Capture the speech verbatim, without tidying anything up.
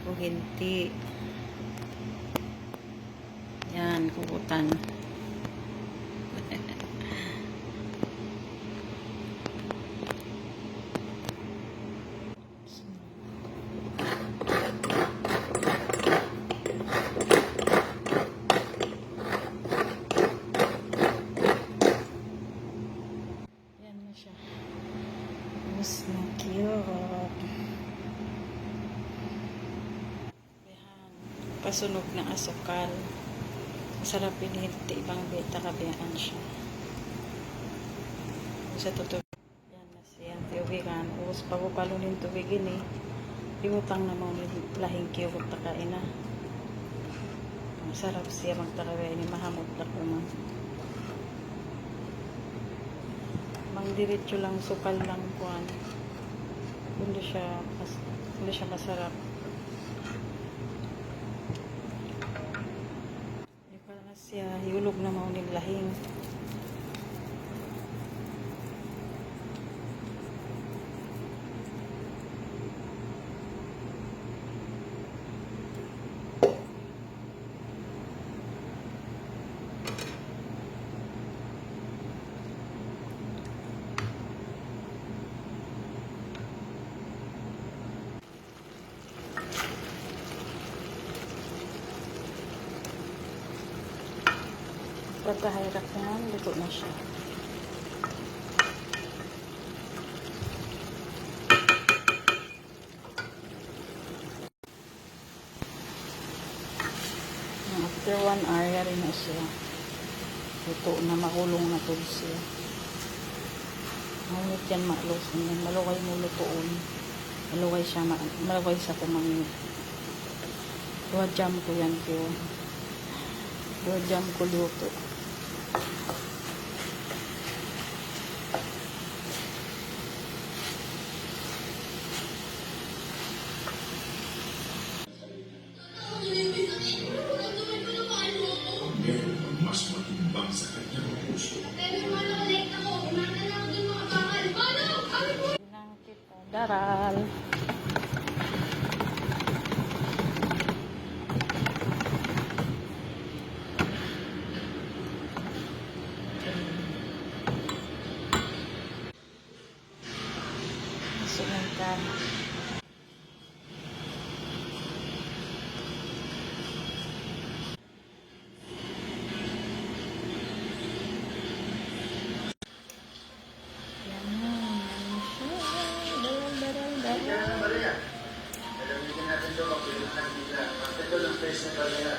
Kuginti. Yan, kukutan. Yan na siya. Ubus na kiyurot. Yan. Pasunog na asukal. Masarap ini, hinti' bang beta kabayaan siya. Sa tutu-, yan na siya. Tiyubigan. Ubus pagupalu in tubig ini. Ibutang na mawn in lahing kiyurot ta kaina. Masarap siya magtarawe ini, mahamut na kuman. Mang diretso lang sukal lang kuan. Hindi siya mas-, hindi siya masarap. Di pa na siya, hiyulug na mawn in lahing. Pagkahayrak na, luto na siya. After one hour, yari na siya. Luto na, mahulung na tuud siya. Mahulung yan, ma'lus. Yan, malugay mu lutuun. Malugay siya, ma-, malugay siya kumangi'. Duwa jam ku yan, tiyu. Duwa jam ku luto. Daral. Sunod ka. Yan na, yan na siya. Daral, daral, daral. Gamitin natin ito pag pinuntahan nila. Pag ito ng face na talaga.